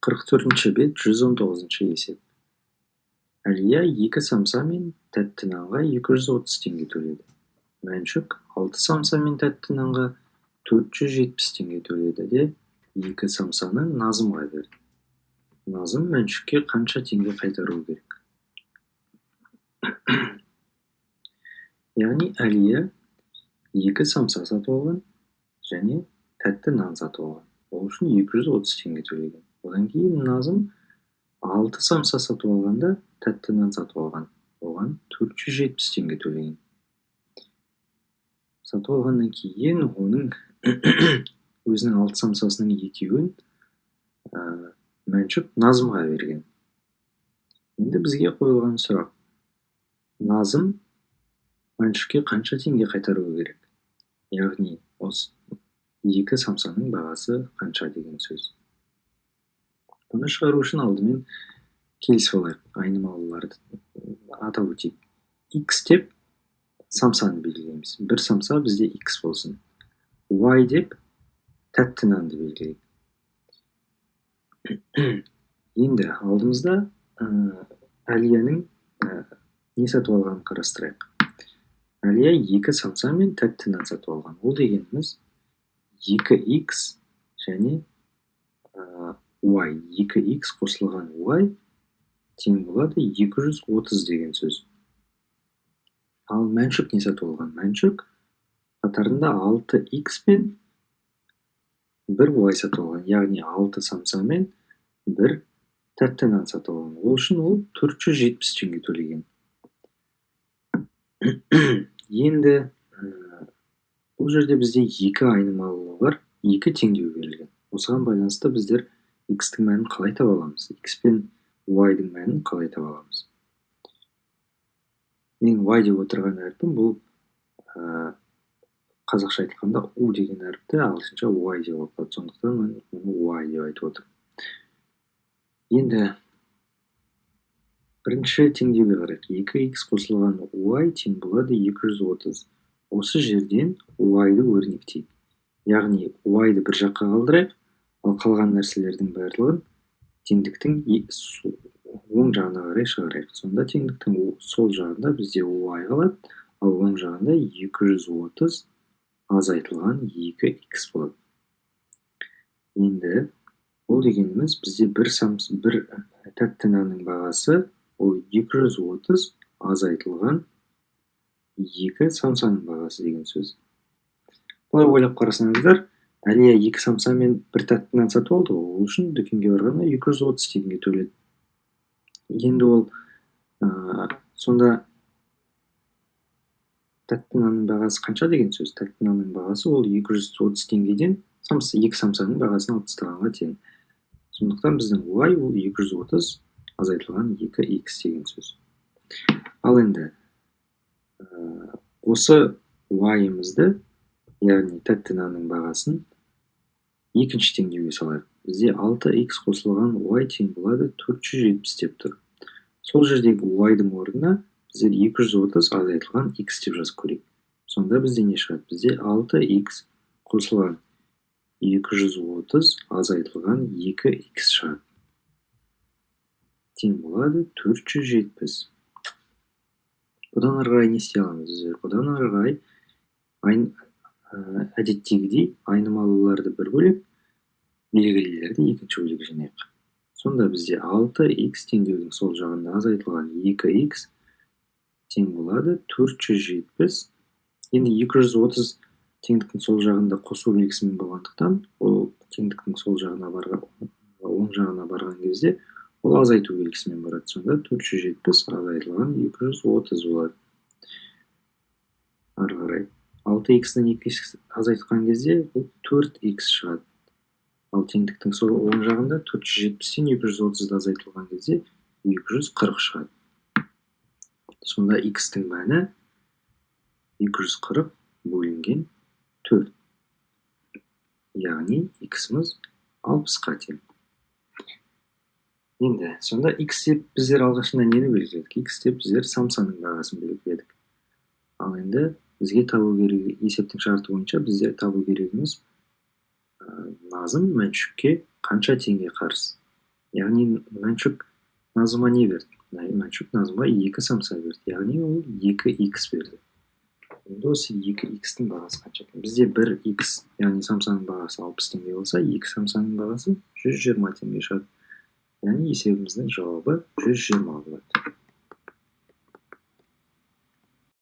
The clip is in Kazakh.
44-ші бет, 119-шы есеп. Әлия 2 самса мен тәтті нанға 230 теңге төледі. Мәншүк 6 самса мен тәтті нанға 470 теңге төледі де, 2 самсаны Назымға берді. Назым Мәншүкке қанша теңге қайтаруы керек? Яғни Әлия 2 самса сатып алған және тәтті нан сатып алған. Ол үшін 230 теңге төлеген. Одан кейін Назым 6 самса сатып алғанда тәтті нан сатып алған. Оған 470 теңге төлеген. Сатып алғаннан кейін оның өзінің 6 самсасының екеуін Мәншүк Назымға берген. Енді бізге қойылған сұрақ: Назым Мәншүкке қанша теңге қайтаруы керек? Яғни осы 2 самсаның бағасы қанша деген сөз. Бұны шығару үшін алдымен келісіп алайық, айнымалыларды атап өтейік. X деп самсаны белгілейміз. Бір самса бізде X болсын. Y деп тәтті нанды белгілейік. Енді алдымызда Әлияның не сатып алғанын қарастырайық. Әлия 2 самса мен тәтті нан сатып алған. Ол дегеніміз 2x және y. 2x қосылған y тең болады 230 деген сөз. Ал Мәншүк не сатып алған? Мәншүк қатарында 6x пен 1y сатып алған. Яғни 6 самса мен 1 тәтті нан сатып алған. Ол үшін ол 470 теңге төлеген. Енді бұл жерде бізде 2 айнымалылығы бар, 2 теңдеу берілген. Осыған байланысты біздер x-тің мәнін қалай таба аламыз? X пен y-дың мәнін қалай таба аламыз? Мен y деп отырған әрпім бұл қазақша айтқанда у деген әріпті ағылшынша y деп оқылады. Сондықтан мен оны y деп айтып отырмын. Енді бірінші теңдеуге қарайық. 2x қосылған y тең болады 230. Осы жерден y-ды өрнектейік. Яғни y-ды бір жаққа қалдырайық, ал қалған нәрселердің барлығын теңдіктің оң жағына қарай шығарайық. Сонда теңдіктің сол жағында бізде y қалады, ал оң жағында 230 азайтылған 2x болады. Енді ол дегеніміз бізде бір тәтті нанның бағасы ол 230 азайтылған 2 самсаның бағасы деген сөз. Былай ойлап қарасаңыздар, Әлия 2 самса мен бір тәтті нан сатып алды. Ол үшін дүкенге барғанда 230 теңге төледі. Енді ол сонда тәтті нанның бағасы қанша деген сөз? Тәтті нанның бағасы ол 230 теңгеден 2 самсаның бағасын алып тастағанға тең. Сондықтан біздің y ол 230 азайтылған 2x деген сөз. Ал енді осы y-ымызды, яғни тәтті нанның бағасын екінші теңдеуге салайық. Бізде 6x қосылған y тең болады 470 деп тұр. Сол жердегі y-дың орнына біздер 230 азайтылған x деп жазып көрейік. Сонда бізде не шығады? Бізде 6x қосылған 230 азайтылған 2x шығады. Тең болады 470. Бұдан ары қарай не істей аламыз біздер? Бұдан ары қарай әдеттегідей айнымалыларды бір бөлек, белгілілерді екінші бөлек жинайық. Сонда бізде 6x теңдеудің сол жағында азайтылған 2x тең болады 470. Енді 230 теңдіктің сол жағында қосу белгісімен болғандықтан, ол теңдіктің сол жағына барған, оң жағына барған кезде ол азайту белгісімен барады. Сонда 470 азайтылған 230 болады. Ары қарай 6x-нен 2x азайтқан кезде бұл 4x шығады. Ал теңдіктің сол оң жағында 470-тен 230 азайтылған кезде 240 шығады. Сонда x-тің мәні 240 бөлінген 4. Яғни x-іміз 60-қа тең. Енді сонда x деп біздер алғашында нені белгіледік? X деп біздер самсаның бағасын белгіледік. Ал енді бізге табу керек, есептің шарты бойынша біздер табу керегіміз Назым Мәншүкке қанша теңге қарыз. Яғни Мәншүк Назымға не берді? Мәншүк Назымға екі самса берді, яғни ол 2 х берді. Енді осы 2 х-тің бағасы қанша екен? Бізде 1 х, яғни самсаның бағасы 60 теңге болса, екі самсаның бағасы 120 теңге шығады. Яғни есебіміздің жауабы 120 болады.